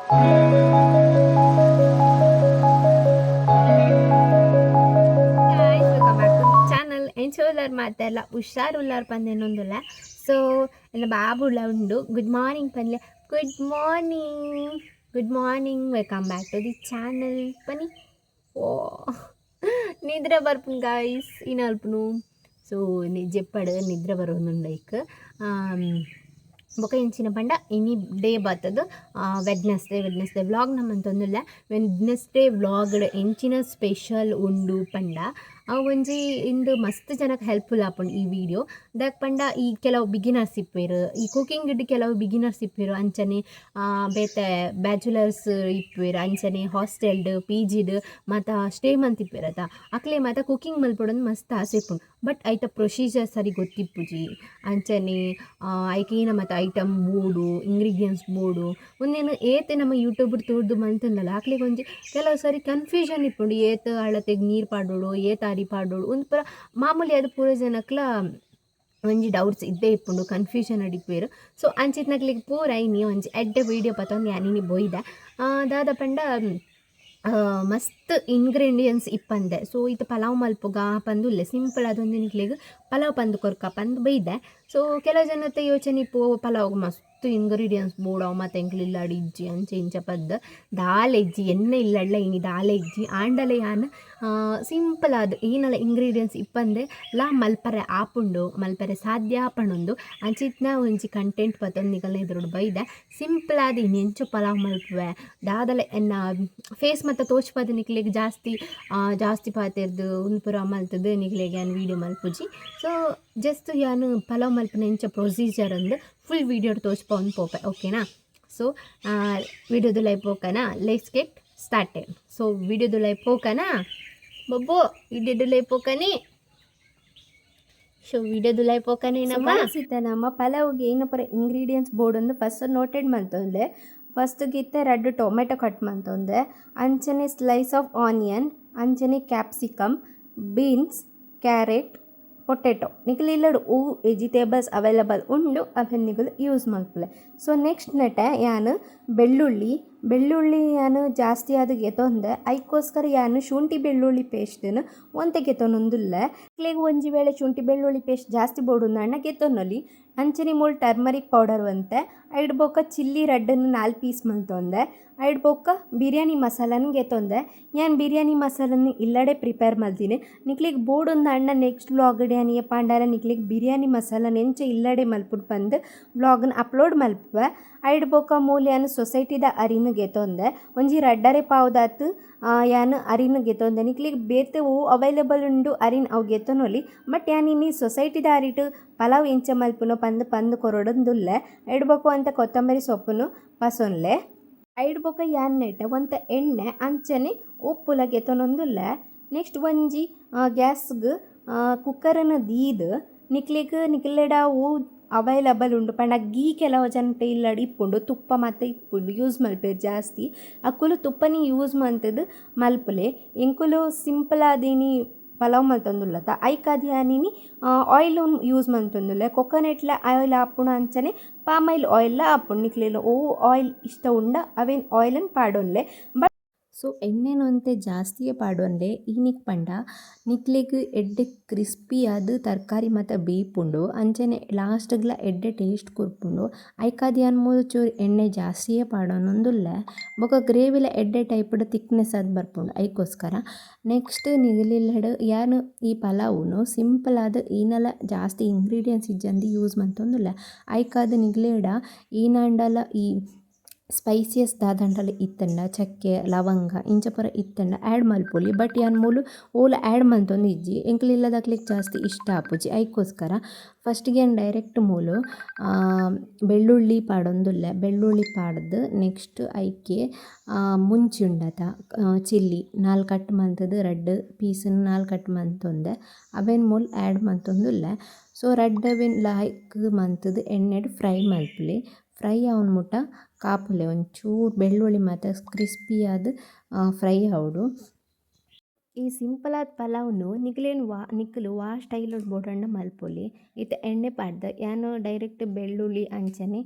Guys, welcome back to the channel. ಎಂಚ ಉಲ್ಲರ್ ಮಾತೆರ್ಲ ಹುಷಾರ್ ಉಲ್ಲರ್ ಪಂದ್ ಸೊ ಎನ್ನ ಬಾಬುಲ ಉಂಡು. ಗುಡ್ ಮಾರ್ನಿಂಗ್ ಪನ್ಲೆ. Good morning, good morning, welcome back to the channel ಪನಿ. ಓ, ನಿದ್ರೆ ಬರ್ಪುಂಡು ಗಾಯ್ಸ್ ಇನಲ್ಪುನು. ಸೊ ಜೆಪ್ಪಡು ನಿದ್ರೆ ಬರೋದುಂಡು ಐಕ್. ಬೊಕ ಎಂಚಿನ ಪಂಡ, ಇನಿ ಡೇ ಬತ್ತದು ವೆಡ್ನೆಸ್ಡೇ. ವೆಡ್ನೆಸ್ಡೇ ವ್ಲಾಗ್ ನಮಂತೊಂದುಲ್ಲ. ವೆಡ್ನೆಸ್ಡೇ ವ್ಲಾಗ್ಡ್ ಎಂಚಿನ ಸ್ಪೆಷಲ್ ಉಂಡು ಪಂಡ, ಅವು ಒಂಜಿ ಇಂದು ಮಸ್ತ್ ಜನಕ್ಕೆ ಹೆಲ್ಪ್ಫುಲ್ ಆಪುಂಡು ಈ ವಿಡಿಯೋ. ದಾಯೆ ಪಂಡ, ಈ ಕೆಲವು ಬಿಗಿನರ್ಸ್ ಇಪ್ಪೆರ್, ಈ ಕುಕಿಂಗ್ ಕೆಲವು ಬಿಗಿನರ್ಸ್ ಇಪ್ಪೆರ್, ಅಂಚನೆ ಬೇತೆ ಬ್ಯಾಚುಲರ್ಸ್ ಇಪ್ಪೆರ್, ಅಂಚನೆ ಹಾಸ್ಟೆಲ್ಡ್, ಪಿ ಜಿಡ್ ಮಾತ ಸ್ಟೇ ಮಂತಿಪ್ಪೆರ್ ಅತ. ಅಕ್ಲೆ ಮಾತ ಕುಕಿಂಗ್ ಮಲ್ಪೊಡಂದು ಮಸ್ತ್ ಆಸೆ ಇಪ್ಪುಂಡು. ಬಟ್ ಐತ ಪ್ರೊಸೀಜರ್ ಸರಿ ಗೊತ್ತಿಪ್ಪುಜಿ. ಅಂಚನೆ ಐಕ್ ಏನ ಮಾತ ಐಟಮ್ ಬೋಡು, ಇಂಗ್ರೀಡಿಯೆಂಟ್ಸ್ ಬೋಡು, ಉಂದೆನ್ ಏತ್ ನಮ ಯೂಟ್ಯೂಬ್ ತೂದು ಮಂತುಂಡಲ ಅಕ್ಲೆಗ್ ಒಂಜಿ ಕೆಲವು ಸರಿ ಕನ್ಫ್ಯೂಷನ್ ಇಪ್ಪುಂಡು. ಏತ್ ಅಳತೆಗ್ ನೀರು ಪಾಡೊಡು, ಏತ್ ಅರಿ ಪಾಡೊಡು, ಉಂದು ಪೂರ ಮಾಮೂಲಿ ಅದು ಪೂರ ಜನಕ್ಲ ಒಂಜಿ ಡೌಟ್ಸ್ ಇದ್ದೇ ಇಪ್ಪುಂಡು, ಕನ್ಫ್ಯೂಷನ್ ಇಪ್ಪುವೆರ್. ಸೊ ಅಂಚಿತ್ನಕ್ಲೆಗ್ ಪೂರ ಇನಿ ಒಂಜಿ ಎಡ್ಡೆ ವೀಡಿಯೋ ಪತ್ತೊಂದು ಯಾನ್ ಇನಿ ಬೊಯ್ದೆ. ದಾದ ಪಂಡ, ಮಸ್ತ್ ಇಂಗ್ರೀಡಿಯೆಂಟ್ಸ್ ಇಪ್ಪಂದೆ. ಸೊ ಇತ್ತೆ ಪಲಾವ್ ಮಲ್ಪುಗ ಪಂದ್ ಉಲ್ಲೆ. ಸಿಂಪಲ್ ಆದ್ ನಿಕ್ಲೆಗ್ ಪಲಾವ್ ಪಂದ್ ಕೊರ್ಕ ಪಂದ್ ಬೈದೆ. ಸೊ ಕೆಲವು ಜನತ ಯೋಚನೆ ಇಪ್ಪು, ಪಲಾವ್ಗ್ ಮಸ್ತ್ ಇಂಗ್ರೀಡಿಯೆಂಟ್ಸ್ ಬೋಡು, ಅವು ಮಾತ ಎಂಕ್ಲು ಇಲ್ಲಡ್ ಇಜ್ಜಿ, ಅಂಚ ಇಂಚ ಪಂದ್. ದಾಲ ಇಜ್ಜಿ, ಎನ್ನ ಇಲ್ಲಡ್ಲ ಇನಿ ದಾಲ ಇಜ್ಜಿ. ಆಂಡಲ ಯಾನ್ ಸಿಂಪಲ್ ಆದ್ ಏನಲ ಇಂಗ್ರೀಡಿಯೆಂಟ್ಸ್ ಇಪ್ಪಂದೆ ಲಾ ಮಲ್ಪರೆ ಆಪುಂಡು, ಮಲ್ಪರೆ ಸಾಧ್ಯ ಪನೊಂದು ಅಂಚಿತ್ನ ಒಂಜಿ ಕಂಟೆಂಟ್ ಪತ್ತೊಂದು ನಿಕಲ್ನ ಎದುರುಡು ಬೈದೆ. ಸಿಂಪಲ್ ಆದ್ ಇನಿ ಎಂಚ ಪಲಾವ್ ಮಲ್ಪುವೆ, ದಾದಲ ಎನ್ನ ಫೇಸ್ ಮಾತ ತೋಜ್ಪಾದ್ ನಿಕ್ಲೆಗ್ ಜಾಸ್ತಿ ಜಾಸ್ತಿ ಪಾತೆರ್ದ್ ಉಂದು ಪೂರ ಮಲ್ತುದು ನಿಕ್ಲೆಗ್ ಯಾನ್ ವೀಡಿಯೋ ಮಲ್ಪುಜಿ. ಸೊ ಜಸ್ಟ್ ಯಾನ್ ಪಲಾವ್ ಮಲ್ಪುನ ಎಂಚ ಪ್ರೊಸೀಜರ್ ಅಂದ್ ಫುಲ್ ವೀಡಿಯೋ ತೋಜ್ಪಾವೊಂದು ಪೋಪೆ, ಓಕೆನಾ? ಸೊ ವೀಡಿಯೋದುಲಾಯಿ ಪೋಕನಾ? Let's get started. So ವೀಡಿಯೋದುಲಾಯಿ ಪೋಕನಾ? Babbu, ವೀಡಿಯೋದುಲಾಯಿ ಪೋಕನಿ. ಸೊ ವೀಡಿಯೋದುಲಾಯಿ ಪೋಕನಿ ನಮ್ಮ. ಇತ್ತೆ ನಮ್ಮ ಪಲಾವ್ಗೆ ಏನ ಪೂರ ಇಂಗ್ರೀಡಿಯೆಂಟ್ಸ್ ಬೋಡೊಂದು ಫಸ್ಟ್ ನೋಟೆಡ್ ಮಂತೊಂದೆ. ಫಸ್ಟ್ಗೆ ಇತ್ತೆ ರಡ್ಡ್ ಟೊಮೆಟೊ ಕಟ್ ಮಂತೊಂದೆ. ಅಂಚನೆ ಸ್ಲೈಸ್ ಆಫ್ ಆನಿಯನ್, ಅಂಚನೆ ಕ್ಯಾಪ್ಸಿಕಮ್, ಬೀನ್ಸ್, ಕ್ಯಾರೆಟ್, ಪೊಟೆಟೊ. ನಿಕುಲು ಇಲ್ಲಡ್ ಒವು ವೆಜಿಟೇಬಲ್ಸ್ ಅವೈಲಬಲ್ ಉಂಡು, ಅವೆನ್ ನಿಕುಲು ಯೂಸ್ ಮಲ್ಪುಲೆ. ಸೊ ನೆಕ್ಸ್ಟ್ ನೆಟೆ ಯಾನ್ ಬೆಳ್ಳುಳ್ಳಿ, ಬೆಳ್ಳುಳ್ಳಿ ಯಾನ್ ಜಾಸ್ತಿ ಆದ್ ಗೆತೊಂದೆ. ಐಕೋಸ್ಕರ ಯಾನ್ ಶುಂಠಿ ಬೆಳ್ಳುಳ್ಳಿ ಪೇಸ್ಟ್ನ್ ಒಂತೆ ಗೆತೊನೊಂದುಲ್ಲೆ. ನಿಕ್ಲೆಗ್ ಒಂಜಿ ವೇಳೆ ಶುಂಠಿ ಬೆಳ್ಳುಳ್ಳಿ ಪೇಸ್ಟ್ ಜಾಸ್ತಿ ಬೋಡುಂದಾಂಡ ಗೆತೊನೊಲಿ. ಅಂಚನೆ ಮೂಲು ಟರ್ಮರಿಕ್ ಪೌಡರ್ ಒಂತೆ, ಐಡ್ ಬೊಕ ಚಿಲ್ಲಿ ರಡ್ಡನ್ ನಾಲ್ ಪೀಸ್ ಮಂತೊಂದೆ. ಐಡ್ ಬೊಕ್ಕ ಬಿರಿಯಾನಿ ಮಸಾಲನ್ ಗೆತೊಂದೆ. ಯಾನ್ ಬಿರಿಯಾನಿ ಮಸಾಲನ್ ಇಲ್ಲಡೆ ಪ್ರಿಪೇರ್ ಮಲ್ದಿನಿ. ನಿಕ್ಲೆಗ್ ಬೋಡುಂದಾಂಡ ನೆಕ್ಸ್ಟ್ ವ್ಲಾಗ್ಡ್ ಯಾನ್ ಏಪಾಂಡಲ ನಿಕ್ಲೆಗ್ ಬಿರಿಯಾನಿ ಮಸಾಲನ್ ಎಂಚ ಇಲ್ಲಡೆ ಮಲ್ಪುಡು ಪಂದ್ ವ್ಲಾಗ್ನ್ ಅಪ್ಲೋಡ್ ಮಲ್ಪುವೆ. ಐಡ್ ಬೊಕ ಮೂಲು ಯಾನ್ ಸೊಸೈಟಿದ ಅರಿನ್ ಗೆತೊಂದೆ. ಒಂಜಿ ರಡ್ಡರೆ ಪಾವುದಾತ್ ಯಾನ್ ಅರಿನ್ ಗೆತೊಂದೆ. ನಿಕ್ಲೆಗ್ ಬೇತೆ ಒವು ಅವೈಲೇಬಲ್ ಉಂಡು ಅರಿನ್, ಅವು ಗೆತೊನೊಲಿ. ಬಟ್ ಯಾನ್ ಇನಿ ಸೊಸೈಟಿದ ಅರಿಟ್ ಪಲಾವ್ ಎಂಚ ಮಲ್ಪುನು ಪಂದ್ ಪಂದ್ ಕೊರೊಡೊಂದುಲ್ಲೆ. ಐಡ್ ಬೊಕ ಒಂತೆ ಕೊತ್ತಂಬರಿ ಸೊಪ್ಪುನು ಪಸೊನ್ಲೆ. ಐಡ್ ಬೊಕ ಯಾನ್ ನೆಟೆ ಒಂತೆ ಎಣ್ಣೆ, ಅಂಚನೆ ಉಪ್ಪುಲ ಗೆತೊನೊಂದುಲ್ಲೆ. ನೆಕ್ಸ್ಟ್ ಒಂಜಿ ಗ್ಯಾಸ್ಗ್ ಕುಕ್ಕರನ್ನು ದೀದ್, ನಿಕ್ಲೆಗ್ ನಿಕ್ಲೆಡ ಒವು ಅವೈಲಬಲ್ ಉಂಡು ಪಂಡ, ಗೀ ಕೆಲವು ಜನತ ಇಲ್ಲಡ್ ಇಪ್ಪುಂಡು, ತುಪ್ಪ ಮಾತ ಇಪ್ಪುಂಡು, ಯೂಸ್ ಮಲ್ಪೆರ್ ಜಾಸ್ತಿ. ಅಕುಲು ತುಪ್ಪನೆ ಯೂಸ್ ಮಂತುದು ಮಲ್ಪುಲೆ. ಎಂಕುಲು ಸಿಂಪಲ್ ಆದಿನಿ ಪಲಾವ್ ಮಲ್ತೊಂದುಲ್ಲತ, ಐಕಾದ್ ಯಾನಿನಿ ಆಯಿಲ್ ಯೂಸ್ ಮಂತೊಂದುಲ್ಲೆ. ಕೊಕೊನೆಟ್ಲ ಆಯಿಲ್ ಆಪುಂಡು, ಅಂಚನೆ ಪಾಮ್ ಆಯಿಲ್ ಆಯಿಲ್ಲ ಆಪುಂಡು. ನಿಕ್ಲೆಗ್ ಒವು ಆಯಿಲ್ ಇಷ್ಟ ಉಂಡ, ಅವೆನ್ ಆಯಿಲ್ನ್ ಪಾಡೊನ್ಲೆ. ಬಟ್ ಸೊ ಎಣ್ಣೆನ್ ಒಂತೆ ಜಾಸ್ತಿಯೇ ಪಾಡೊನ್ಲೆ. ಈನಿಕ್ ಪಂಡ, ನಿಕ್ಲೆಗ್ ಎಡ್ಡೆ ಕ್ರಿಸ್ಪಿ ಆದ್ ತರಕಾರಿ ಮಾತ ಬೇಯ್ಪುಂಡು, ಅಂಚನೆ ಲಾಸ್ಟ್ಗ್ಲ ಎಡ್ಡೆ ಟೇಸ್ಟ್ ಕೊರ್ಪುಂಡು. ಐಕಾದ್ ಯಾನ್ ಮೂಲು ಚೂರು ಎಣ್ಣೆ ಜಾಸ್ತಿಯೇ ಪಾಡೊನೊಂದುಲ್ಲೆ. ಬೊಕ ಗ್ರೇವಿಲ ಎಡ್ಡೆ ಟೈಪ್ಡ್ ತಿಕ್ನೆಸ್ ಆದ್ ಬರ್ಪುಂಡು, ಐಕೋಸ್ಕರ. ನೆಕ್ಸ್ಟ್ ನಿಗುಲು ಯಾನ್ ಈ ಪಲಾವುನು ಸಿಂಪಲ್ ಆದ್ ಈನಲ ಜಾಸ್ತಿ ಇಂಗ್ರೀಡಿಯೆಂಟ್ಸ್ ಇಜ್ಜಂದಿ ಯೂಸ್ ಮಂತೊಂದುಲ್ಲೆ. ಐಕಾದ್ ನಿಕ್ಲೆಡ ಈನಾಂಡಲ ಈ ಸ್ಪೈಸಿಯಸ್ ದಾದಾಂಡಲ ಇತ್ತುಂಡ, ಚಕ್ಕೆ, ಲವಂಗ ಇಂಚ ಪೂರ ಇತ್ತುಂಡ ಆ್ಯಡ್ ಮಲ್ಪೊಲಿ. ಬಟ್ ಯಾನ್ ಮೂಲು ಓಲ ಆ್ಯಡ್ ಮಂತೊಂದು ಇಜ್ಜಿ. ಎಂಕ್ಲ ಇಲ್ಲದಕ್ಲೆಗ್ ಜಾಸ್ತಿ ಇಷ್ಟ ಆಪುಜಿ, ಐಕೋಸ್ಕರ. ಫಸ್ಟ್ಗೆ ಯಾನ್ ಡೈರೆಕ್ಟ್ ಮೂಲು ಬೆಳ್ಳುಳ್ಳಿ ಪಾಡೊಂದುಲ್ಲೆ. ಬೆಳ್ಳುಳ್ಳಿ ಪಾಡ್ದು ನೆಕ್ಸ್ಟ್ ಐಕೆ ಮುಂಚಿ ಉಂಡತ, ಚಿಲ್ಲಿ ನಾಲ್ ಕಟ್ ಮಂತುದು, ರಡ್ಡ್ ಪೀಸನ್ ನಾಲ್ ಕಟ್ ಮಂತೊಂದೆ. ಅವೆನ್ ಮೂಲು ಆ್ಯಡ್ ಮಂತೊಂದುಲ್ಲೆ. ಸೊ ರಡ್ಡ್ ಅವೆನ್ ಲಾಯ್ಕ್ ಮಂತುದು ಎಣ್ಣೆಡ್ ಫ್ರೈ ಮಲ್ಪುಲೆ. ಫ್ರೈ ಆವೊನ್ ಮುಟ ಕಾಪುಲೆ. ಒಂಚೂರು ಬೆಳ್ಳುಳ್ಳಿ ಮಾತ ಕ್ರಿಸ್ಪಿ ಆದ್ ಫ್ರೈ ಆವೊಡು. ಈ ಸಿಂಪಲ್ ಆದ್ ಪಲಾವ್ನು ನಿಕುಲೇನ್ ವಾ ನಿಕುಲು ವಾ ಸ್ಟೈಲ್ ಬೋಡಂಡ ಮಲ್ಪೊಲಿ. ಇತ್ತೆ ಎಣ್ಣೆ ಪಾಡ್ದ್ ಯಾನ್ ಡೈರೆಕ್ಟ್ ಬೆಳ್ಳುಳ್ಳಿ ಅಂಚನೆ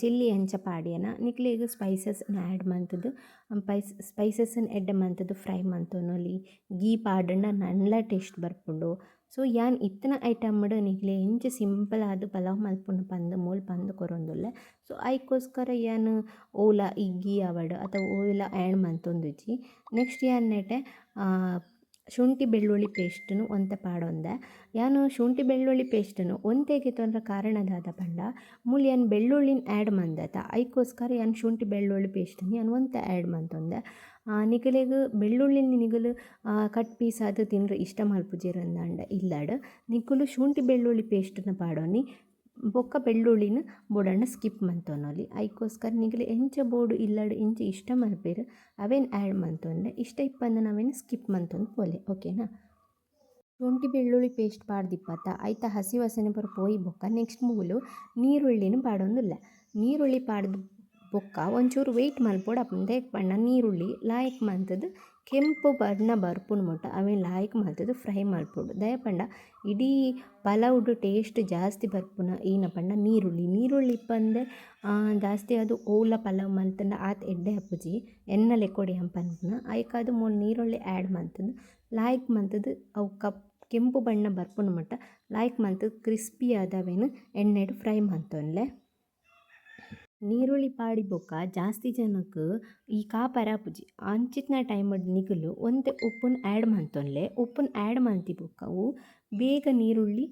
ಚಿಲ್ಲಿ ಅಂಚ ಪಾಡ್ಯೆನ. ನಿಕ್ಲೆಗ್ ಸ್ಪೈಸಸ್ ಆ್ಯಡ್ ಮಂತುದು ಸ್ಪೈಸಸ್ ನ್ ಎಡ್ಡೆ ಮಂತುದು ಫ್ರೈ ಮಂತೊನೊಲಿ. ಗೀ ಪಾಡ್ಂಡ ನನಲ ಟೇಸ್ಟ್ ಬರ್ಪುಂಡು. ಸೊ ಯಾನ್ ಇತ್ತಿನ ಐಟಮ್ ಡ್ ನಿಕ್ಲೆ ಎಂಚ ಸಿಂಪಲ್ ಆದ್ ಪಲಾವ್ ಮಲ್ಪುನು ಪಂದ್ ಮೂಲು ಪಂದ್ ಕೊರೊಂದುಲ್ಲೆ. ಸೊ ಐಕೋಸ್ಕರ ಯಾನ್ ಓಲ ಈ ಗೀ ಆವಡ್ ಅತ ಒವುಲ ಆ್ಯಡ್ ಮಂತೊಂದಿಜ್ಜಿ. ನೆಕ್ಸ್ಟ್ ಯಾನ್ ನೆಟೆ ಶುಂಠಿ ಬೆಳ್ಳುಳ್ಳಿ ಪೇಸ್ಟ್ ನ್ ಒಂತೆ ಪಾಡೊಂದೆ. ಯಾನ್ ಶುಂಠಿ ಬೆಳ್ಳುಳ್ಳಿ ಪೇಸ್ಟ್ ನ್ ಒಂತೆ ಗೆತೊನರೆ ಕಾರಣ ದಾದ ಪಂಡ ಮೂಲು ಯಾನ್ ಬೆಳ್ಳುಳ್ಳಿನ್ ಆ್ಯಡ್ ಮಂದೆತ ಐಕೋಸ್ಕರ ಯಾನ್ ಶುಂಠಿ ಬೆಳ್ಳುಳ್ಳಿ ಪೇಸ್ಟ್ ನ್ ಯಾನ್ ಒಂತೆ ಆ್ಯಡ್ ಮಂತೊಂದೆ. ನಿಕಲೆಗ್ ಬೆಳ್ಳುಳ್ಳಿನ್ ನಿಗಲು ಕಟ್ ಪೀಸ್ ಆದ್ ತಿನ್ರೆ ಇಷ್ಟ ಮಲ್ಪುಜೆರ್ ಅಂದಾಂಡ ಇಲ್ಲಡ್ ನಿಕುಲು ಶುಂಠಿ ಬೆಳ್ಳುಳ್ಳಿ ಪೇಸ್ಟ್ ನ್ ಪಾಡೊನಿ ಬೊಕ್ಕ ಬೆಳ್ಳುಳ್ಳಿನ್ ಬೋಡಾಂಡ ಸ್ಕಿಪ್ ಮಂತೊನೊಲಿ. ಐಕೋಸ್ಕರ ನಿಕುಲು ಎಂಚ ಬೋಡು ಇಲ್ಲಡ್ ಎಂಚ ಇಷ್ಟ ಮಲ್ಪೆರ್ ಅವೆನ್ ಆ್ಯಡ್ ಮಂತೊನ್ಲೆ ಇಷ್ಟ ಇಪ್ಪಂದಿನ ಅವೆನ್ ಸ್ಕಿಪ್ ಮಂತೊಂದು ಪೋಲೆ ಓಕೆನಾ. ಶುಂಠಿ ಬೆಳ್ಳುಳ್ಳಿ ಪೇಸ್ಟ್ ಪಾಡ್ದಿಪ್ಪತ್ತ ಐತ ಹಸಿ ವಾಸನೆ ಪೂರ ಪೋಯಿ ಬೊಕ್ಕ ನೆಕ್ಸ್ಟ್ ಮೂಲು ನೀರುಳ್ಳಿನ್ ಪಾಡೊಂದುಲ್ಲೆ. ನೀರುಳ್ಳಿ ಪಾಡ್ದ್ ಬೊಕ್ಕ ಒಂಚೂರು ವೇಟ್ ಮಲ್ಪೊಡಾಪುಂಡು ದಾಯೆಗ್ ಪಂಡ ನೀರುಳ್ಳಿ ಲಾಯ್ಕ್ ಮಂತುದು ಕೆಂಪು ಬಣ್ಣ ಬರ್ಪುನ ಮುಟ ಅವೆನ್ ಲಾಯ್ಕ್ ಮಂತುದು ಫ್ರೈ ಮಲ್ಪೊಡು. ದಾಯೆ ಪಂಡ ಇಡೀ ಪಲಾವ್ಡ್ ಟೇಸ್ಟ್ ಜಾಸ್ತಿ ಬರ್ಪುನ ಈನ ಪಂಡ ನೀರುಳ್ಳಿ. ನೀರುಳ್ಳಿ ಇಪ್ಪಂದೆ ಜಾಸ್ತಿ ಆದ್ ಒವುಲ ಪಲಾವ್ ಮಲ್ತ್ಂಡ ಆತ್ ಎಡ್ಡೆ ಆಪುಜಿ ಎನ್ನ ಲೆಕ್ಕೊಡು ಯಾನ್ ಪನ್ಪುನ. ಐಕಾದ್ ಮೂಲು ನೀರುಳ್ಳಿ ಆ್ಯಡ್ ಮಂತುದು ಲಾಯ್ಕ್ ಮಂತುದು ಅವು ಕಪ್ ಕೆಂಪು ಬಣ್ಣ ಬರ್ಪುನ ಮುಟ ಲಾಯ್ಕ್ ಮಂತುದು ಕ್ರಿಸ್ಪಿ ಆದ್ ಅವೆನ್ ಎಣ್ಣೆಡ್ ಫ್ರೈ ಮಂತೊನ್ಲೆ. ನೀರುಳ್ಳಿ ಪಾಡಿ ಬೊಕ್ಕ ಜಾಸ್ತಿ ಜನಕ್ ಈ ಕಾಪರ ಆಪುಜಿ ಅಂಚಿತ್ತಿನ ಟೈಮ್ ಡ್ ನಿಕುಲು ಒಂತೆ ಉಪ್ಪುನು ಆ್ಯಡ್ ಮಂತೊನ್ಲೆ. ಉಪ್ಪುನು ಆ್ಯಡ್ ಮಂತಿ ಬೊಕ್ಕ ಅವು ಬೇಗ ನೀರುಳ್ಳಿ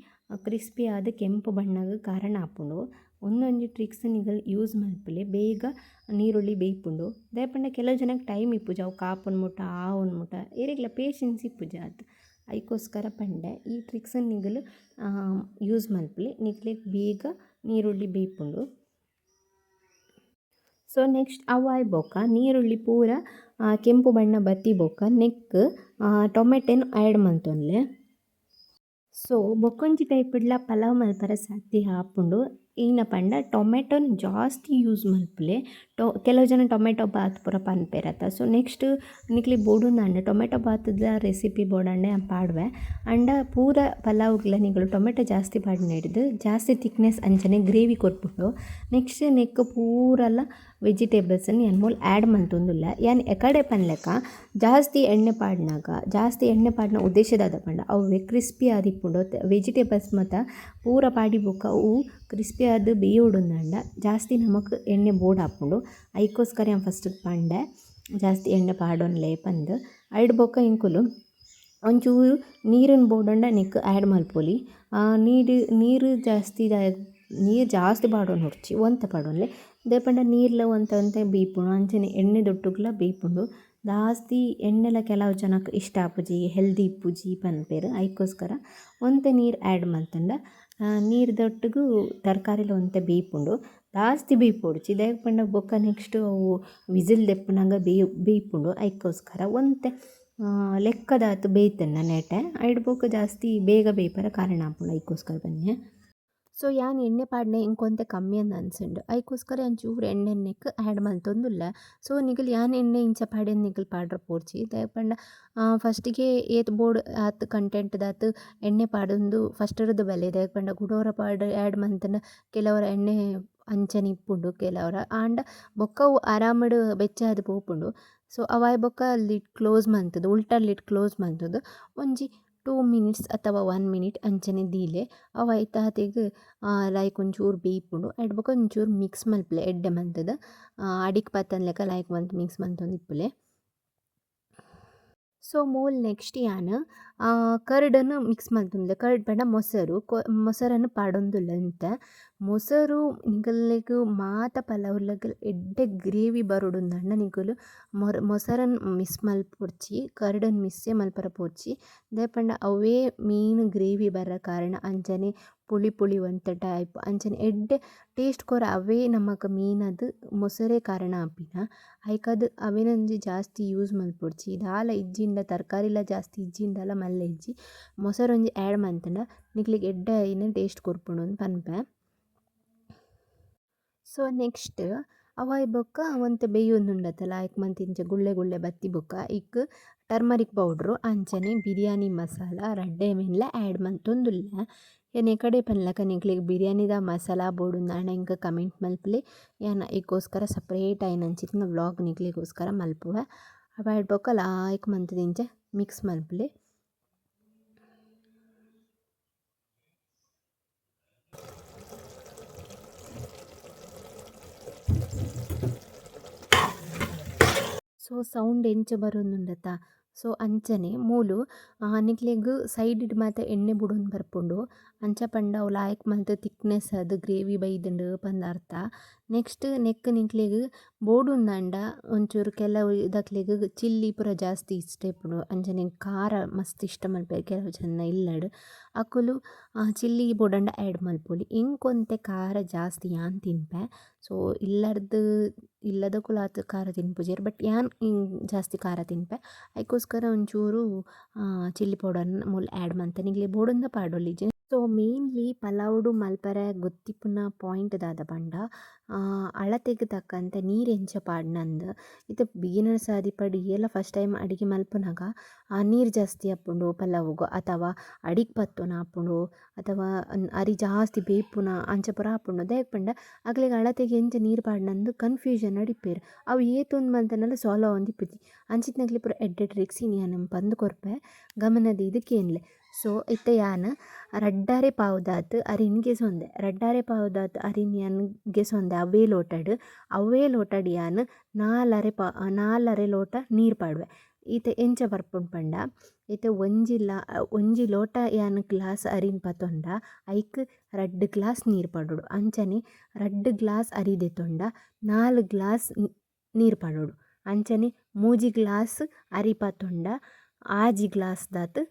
ಕ್ರಿಸ್ಪಿ ಆದ್ ಕೆಂಪು ಬಣ್ಣಗ್ ಕಾರಣ ಆಪುಂಡು. ಉಂದೊಂಜಿ ಟ್ರಿಕ್ಸ್ ನಿಕುಲು ಯೂಸ್ ಮಲ್ಪುಲೆ ಬೇಗ ನೀರುಳ್ಳಿ ಬೇಯ್ಪುಂಡು. ದಾಯೆ ಪಂಡ ಕೆಲವು ಜನಕ್ ಟೈಮ್ ಇಪ್ಪುಜಿ ಅವು ಕಾಪುನ ಮುಟ ಆವುನ ಮುಟ ಏರೆಗ್ಲ ಪೇಷನ್ಸ್ ಇಪ್ಪುಜಿ ಆತ್. ಐಕೋಸ್ಕರ ಪಂಡೆ ಈ ಟ್ರಿಕ್ಸ್ ನಿಕುಲು ಯೂಸ್ ಮಲ್ಪುಲೆ ನಿಕ್ಲೆಗ್ ಬೇಗ ನೀರುಳ್ಳಿ ಬೇಯ್ಪುಂಡು. ಸೊ ನೆಕ್ಸ್ಟ್ ಅವು ಬೊಕ್ಕ ನೀರುಳ್ಳಿ ಪೂರ ಕೆಂಪು ಬಣ್ಣ ಬತ್ತಿ ಬೊಕ್ಕ ನೆಕ್ಕ್ ಟೊಮೆಟೊನ್ ಆ್ಯಡ್ ಮಂತೊನ್ಲೆ. ಸೊ ಬೊಕ್ಕೊಂಜಿ ಟೈಪ್ ಡ್ಲ ಪಲಾವ್ ಮಲ್ಪರೆ ಸಾಧ್ಯ ಆಪುಂಡು. ಈನ ಪಂಡ ಟೊಮೆಟೊನ್ ಜಾಸ್ತಿ ಯೂಸ್ ಮಲ್ಪುಲೆ. ಕೆಲವು ಜನ ಟೊಮೆಟೊ ಬಾತ್ ಪೂರ ಪನ್ಪೆರತ. ಸೊ ನೆಕ್ಸ್ಟ್ ನಿಕ್ಲೆಗ್ ಬೋಡುಂದಾಂಡ ಟೊಮೆಟೊ ಬಾತ್ದ ರೆಸಿಪಿ ಬೋಡಾಂಡ ಯಾನ್ ಪಾಡುವೆ. ಆಂಡ ಪೂರ ಪಲಾವ್ಗ್ಲ ನಿಕುಲು ಟೊಮೆಟೊ ಜಾಸ್ತಿ ಪಾಡ್ನೆಡ್ದ್ ಜಾಸ್ತಿ ತಿಕ್ನೆಸ್ ಅಂಚನೆ ಗ್ರೇವಿ ಕೊರ್ಪುಂಡು. ನೆಕ್ಸ್ಟ್ ನೆಕ್ಕ್ ಪೂರಲ ವೆಜಿಟೇಬಲ್ಸ್ ನ್ ಯಾನ್ ಮೂಲು ಆ್ಯಡ್ ಮಂತೊಂದುಲ್ಲೆ. ಯಾನ್ ಎಕಡೆ ಪನ್ಲೆಕ ಜಾಸ್ತಿ ಎಣ್ಣೆ ಪಾಡ್ನಗ ಜಾಸ್ತಿ ಎಣ್ಣೆ ಪಾಡ್ನ ಉದ್ದೇಶ ದಾದ ಪಂಡ ಅವ್ವೆ ಕ್ರಿಸ್ಪಿ ಆದಿಪ್ಪುಂಡು ವೆಜಿಟೇಬಲ್ಸ್ ಮಾತ ಪೂರ ಪಾಡಿ ಬೊಕ್ಕ ಅವು ಕ್ರಿಸ್ಪಿ ಆದ್ ಬೇಯೋಡುಂದಾಂಡ ಜಾಸ್ತಿ ನಮಕ್ ಎಣ್ಣೆ ಬೋಡಾಪುಂಡು. ಐಕೋಸ್ಕರ ಯಾನ್ ಫಸ್ಟ್ ಪಂಡೆ ಜಾಸ್ತಿ ಎಣ್ಣೆ ಪಾಡೊನ್ಲೆ ಪಂದ್. ಐಡ್ ಬೊಕ್ಕ ಎಂಕುಲು ಒಂಚೂರು ನೀರುನ್ ಬೋಡಾಂಡ ನೆಕ್ಕ್ ಆ್ಯಡ್ ಮಲ್ಪೊಲಿ. ನೀರು ಜಾಸ್ತಿ ನೀರು ಜಾಸ್ತಿ ಪಾಡೊನೊಡ್ಚಿ ಒಂತೆ ಪಾಡೊನ್ಲೆ. ದಾಯೆ ಪಂಡ ನೀರ್ಲ ಒಂತೆ ಒಂತೆ ಬೇಯ್ಪುಂಡು ಅಂಚನೆ ಎಣ್ಣೆದೊಟ್ಟುಗುಲ ಬೇಯ್ಪುಂಡು. ಜಾಸ್ತಿ ಎಣ್ಣೆಲ ಕೆಲವು ಜನಕ್ ಇಷ್ಟ ಆಪುಜಿ ಹೆಲ್ದಿ ಇಪ್ಪುಜಿ ಪನ್ಪೆರ್ ಐಕೋಸ್ಕರ ಒಂತೆ ನೀರು ಆ್ಯಡ್ ಮಲ್ತ್ಂಡ ನೀರ್ದೊಟ್ಟುಗು ತರಕಾರಿಲ ಒಂತೆ ಬೇಯ್ಪುಂಡು. ಜಾಸ್ತಿ ಬೇಯ್ಪೊಡ್ಚಿ ದಾಯೆಗ್ ಪಂಡ ಬೊಕ್ಕ ನೆಕ್ಸ್ಟ್ ಅವು ವಿಸಿಲ್ ದೆಪ್ಪುನಗ ಬೇಯ್ಪುಂಡು ಐಕೋಸ್ಕರ ಒಂತೆ ಲೆಕ್ಕದಾತ್ ಬೇಯ್ತುಂಡ ನೆಟೆ ಐಡ್ ಬೊಕ್ಕ ಜಾಸ್ತಿ ಬೇಗ ಬೇಯ್ಪರೆ ಕಾರಣ ಆಪುಂಡು ಐಕೋಸ್ಕರ ಪನ್ನೆ. ಸೊ ಯಾನ್ ಎಣ್ಣೆ ಪಾಡ್ನೆ ಎಂಕ್ ಒಂತೆ ಕಮ್ಮಿ ಅಂದ್ ಅನ್ಸುಂಡು ಐಕೋಸ್ಕರ ಯಾನ್ ಚೂರು ಎಣ್ಣೆ ನೆಕ್ಕ್ ಆ್ಯಡ್ ಮಂತೊಂದುಲ್ಲೆ. ಸೊ ನಿಕುಲು ಯಾನ್ ಎಣ್ಣೆ ಇಂಚ ಪಾಡ್ಯೆನ್ ನಿಕುಲು ಪಾಡ್ರೆ ಪೋಡ್ಚಿ ದಾಯೆ ಪಂಡ ಫಸ್ಟ್ ಗೆ ಏತ್ ಬೋಡು ಆತ್ ಕಂಟೆಂಟ್ ದಾತ್ ಎಣ್ಣೆ ಪಾಡೊಂದು ಫಸ್ಟ್ ರ್ದ್ ಬಲೆ ದಾಯೆಗ್ ಪಂಡ ಕುಡೊರ ಪಾಡ್ ಆ್ಯಡ್ ಮಂತ್ಂಡ ಕೆಲವೊರ ಎಣ್ಣೆ ಅಂಚನೆ ಇಪ್ಪುಂಡು ಕೆಲವೊರ ಆಂಡ ಬೊಕ್ಕ ಅವು ಆರಾಮಡ್ ಬೆಚ್ಚ ಆದ್ ಪೋಪುಂಡು. ಸೊ ಅವಾಯಿ ಬೊಕ್ಕ ಲಿಡ್ ಕ್ಲೋಸ್ ಮಂತುದು ಉಲ್ಟಾ ಲಿಡ್ ಕ್ಲೋಸ್ ಮಂತುದು ಒಂಜಿ 2 ಮಿನಿಟ್ಸ್ ಅಥವಾ 1 ಮಿನಿಟ್ ಅಂಚನೆ ದೀಲೆ ಅವು ಐತಾತೆಗ್ ಲಾಯ್ಕ್ ಒಂಚೂರು ಬೇಯ್ಪುಂಡು ಐಡ್ ಬೊಕ ಒಂಚೂರು ಮಿಕ್ಸ್ ಮಲ್ಪುಲೆ ಎಡ್ಡೆ ಮಂತುದು ಅಡಿಕ್ ಪತ್ತಂದಿಲೆಕ ಲಾಯ್ಕ್ ಮಂತ್ ಮಿಕ್ಸ್ ಮಂತೊಂದು ಇಪ್ಪುಲೆ. ಸೊ ಮೂಲು ನೆಕ್ಸ್ಟ್ ಯಾನ್ ಕರ್ಡ್ ನ್ ಮಿಕ್ಸ್ ಮಂತೊಂದುಲ್ಲೆ. ಕರ್ಡ್ ಪಂಡ ಮೊಸರು ಮೊಸರನ್ನು ಪಾಡೊಂದುಲ್ಲೆ ಒಂತೆ. ಮೊಸರು ನಿಕಲ್ನೆಗ್ ಮಾತ ಪಲಾವ್ಲಗ್ ಎಡ್ಡೆ ಗ್ರೇವಿ ಬರೊಡುಂದಾಂಡ ನಿಕುಲು ಮೊಸರನ್ ಮಿಸ್ ಮಲ್ಪೊಡ್ಚಿ ಕರ್ಡ್ ನ್ ಮಿಸ್ಸೇ ಮಲ್ಪರೆ ಪೋಡ್ಚಿ. ದಾಯೆ ಪಂಡ ಅವ್ವೇ ಮೇನ್ ಗ್ರೇವಿ ಬರ್ರೆ ಕಾರಣ ಅಂಚನೆ ಪುಳಿ ಪುಳಿ ಒಂತೆ ಟೈಪ್ ಅಂಚನೆ ಎಡ್ಡೆ ಟೇಸ್ಟ್ ಕೊರ ಅವ್ವೇ ನಮಕ್ ಮೇನ್ ಆದ್ ಮೊಸರೇ ಕಾರಣ ಆಪಿನ. ಐಕಾದ್ ಅವೆನ್ ಒಂಜಿ ಜಾಸ್ತಿ ಯೂಸ್ ಮಲ್ಪೊಡ್ಚಿ ದಾಲ ಇಜ್ಜಿಂಡ ತರಕಾರಿಲ ಜಾಸ್ತಿ ಇಜ್ಜಿಂಡಲ ಮಲ್ಲೆ ಇಜ್ಜಿ ಮೊಸರು ಒಂಜಿ ಆ್ಯಡ್ ಮಂತ್ಂಡ ನಿಕ್ಲೆಗ್ ಎಡ್ಡೆ ಆಯಿನ ಟೇಸ್ಟ್ ಕೊರ್ಪುಂಡು ಅಂದ್ ಪನ್ಪೆ. ಸೊ ನೆಕ್ಸ್ಟ್ ಅವಾಯಿ ಬೊಕ್ಕ ಒಂತೆ ಬೇಯೊಂದುಂಡತ್ತಲ್ಲ ಲಾಯ್ಕ್ ಮಂತ್ ಇಂಚ ಗುಳ್ಳೆ ಗುಳ್ಳೆ ಬತ್ತಿ ಬೊಕ್ಕ ಐಕ್ ಟರ್ಮರಿಕ್ ಪೌಡ್ರು ಅಂಚನೆ ಬಿರಿಯಾನಿ ಮಸಾಲ ರಡ್ಡೆ ಮೆನ್ಲ ಆ್ಯಡ್ ಮಂತೊಂದುಲ್ಲೆ. ಯಾನ್ ಎಕಡೆ ಪನ್ಲಕ ನಿಕ್ಲೆಗ್ ಬಿರಿಯಾನಿದ ಮಸಾಲ ಬೋಡುಂದಾಂಡ ಎಂಕ್ ಕಮೆಂಟ್ ಮಲ್ಪುಲೆ. ಯಾನ್ ಐಕೋಸ್ಕರ ಸಪ್ರೇಟ್ ಆಯಿನಂಚಿತ್ತಿನ ವ್ಲಾಗ್ ನಿಕ್ಲೆಗೋಸ್ಕರ ಮಲ್ಪುವೆ. ಅವೆಡ್ ಬೊಕ ಲಾಯ್ಕ್ ಮಂತುದು ಇಂಚ ಮಿಕ್ಸ್ ಮಲ್ಪುಲೆ. ಸೊ ಸೌಂಡ್ ಎಂಚ ಬರೊಂದುಂಡತ ಸೊ ಅಂಚನೆ ಮೂಲು ನಿಕ್ಲೆಗ್ ಸೈಡ್ ಡ್ ಮಾತ ಎಣ್ಣೆ ಬುಡೊಂದು ಬರ್ಪುಂಡು. ಅಂಚ ಪಂಡ ಅವು ಲಾಯ್ಕ್ ಮಲ್ತ್ ತಿಕ್ನೆಸ್ಸ್ ಆದ್ ಗ್ರೇವಿ ಬೈದ್ಂಡ್ ಪಂದ್ ಅರ್ಥ. ನೆಕ್ಸ್ಟ್ ನೆಕ್ಕ್ ನಿಕ್ಲೆಗ್ ಬೋಡುಂದಾಂಡ ಒಂಚೂರು ಕೆಲವು ದಕ್ಲೆಗ್ ಚಿಲ್ಲಿ ಪೂರ ಜಾಸ್ತಿ ಇಷ್ಟ ಇಪ್ಪುಂಡು. ಅಂಚನೆ ಖಾರ ಮಸ್ತ್ ಇಷ್ಟ ಮನ್ಪುವೆರ್ ಕೆಲವು ಜನ ಇಲ್ಲಡ್. ಅಕುಲು ಚಿಲ್ಲಿ ಬೋಡಾಂಡ ಆ್ಯಡ್ ಮಲ್ಪೊಲಿ. ಎಂಕ್ ಒಂತೆ ಖಾರ ಜಾಸ್ತಿ ಯಾನ್ ತಿನ್ಪೆ. ಸೊ ಇಲ್ಲರ್ದ್ ಇಲ್ಲದಕುಲು ಆತ್ ಖಾರ ತಿನ್ಪುಜೆರ್ ಬಟ್ ಯಾನ್ ಜಾಸ್ತಿ ಖಾರ ತಿನ್ಪೆ. ಐಕೋಸ್ಕರ ಒಂಚೂರು ಚಿಲ್ಲಿ ಪೌಡರ್ ನ್ ಮೂಲು ಆ್ಯಡ್ ಮಂತೆ. ನಿಕ್ಲೆಗ್ ಬೋಡುಂಡ ಪಾಡೊಲಿ. ಸೊ ಮೈನ್ಲಿ ಪಲಾವುಡು ಮಲ್ಪರೆ ಗೊತ್ತಿಪ್ಪುನ ಪಾಯಿಂಟ್ ದಾದ ಪಂಡ ಅಳತೆಗ್ ತಕ್ಕಂತೆ ನೀರ್ ಎಂಚ ಪಾಡ್ನಂದ್. ಇತ್ತೆ ಬಿಗಿನರ್ಸ್ ಆದಿಪ್ಪಡ್ ಏರ್ಲ ಫಸ್ಟ್ ಟೈಮ್ ಅಡಿಗೆ ಮಲ್ಪುನಗ ಆ ನೀರ್ ಜಾಸ್ತಿ ಆಪುಂಡು ಪಲಾವುಗು ಅಥವಾ ಅಡಿಕ್ ಪತ್ತುನ ಆಪುಂಡು ಅಥವಾ ಅರಿ ಜಾಸ್ತಿ ಬೇಯ್ಪುನ ಅಂಚ ಪೂರ ಆಪುಂಡು. ದಾಯೆಗ್ ಪಂಡ ಅಕ್ಲೆಗ್ ಅಳತೆಗ್ ಎಂಚ ನೀರ್ ಪಾಡ್ನಂದ್ ಕನ್ಫ್ಯೂಷನ್ ಡ್ ಇಪ್ಪುವೆರ್. ಅವು ಏತ್ ಉಂದು ಮಲ್ತುಂಡಲ ಸಾಲ್ವ್ ಆವೊಂದಿಪ್ಪುಜಿ. ಅಂಚಿತ್ತಿನಕ್ಲೆಗ್ ಪೂರ ಎಡ್ಡೆ ಟ್ರಿಕ್ಸ್ ಇನಿ ಯಾನ್ ಪಂದ್ ಕೊರ್ಪೆ ಗಮನ ದೀದ್ ಕೇನ್ಲೆ. ಸೊ ಇತ್ತೆ ಯಾನ್ ರಡ್ಡರೆ ಪಾವುದಾತ್ ಅರಿನ್ ಗೆಸೊಂದೆ. ರಡ್ಡರೆ ಪಾವುದಾತ್ ಅರಿನ್ ಯಾನ್ ಗೆಸೊಂದೆ ಅವ್ವೇ ಲೋಟಡ್. ಅವ್ವೇ ಲೋಟಡ್ ಯಾನ್ ನಾಲರೆ ಪಾ ನಾಲರೆ ಲೋಟ ನೀರು ಪಾಡುವೆ. ಇತ್ತೆ ಎಂಚ ಬರ್ಪುಂಡು ಪಂಡ ಇತ್ತೆ ಒಂಜಿ ಲಾ ಒಂಜಿ ಲೋಟ ಯಾನ್ ಗ್ಲಾಸ್ ಅರಿನ್ ಪತೊಂಡ ಐಕ್ ರಡ್ಡ್ ಗ್ಲಾಸ್ ನೀರು ಪಾಡೊಡು. ಅಂಚನೆ ರಡ್ಡ್ ಗ್ಲಾಸ್ ಅರಿ ದೆತೊಂಡ ನಾಲ್ ಗ್ಲಾಸ್ ನೀರು ಪಾಡೊಡು. ಅಂಚನೆ ಮೂಜಿ ಗ್ಲಾಸ್ ಅರಿ ಪತೊಂಡ ಆಜಿ ಗ್ಲಾಸ್ ದಾತ್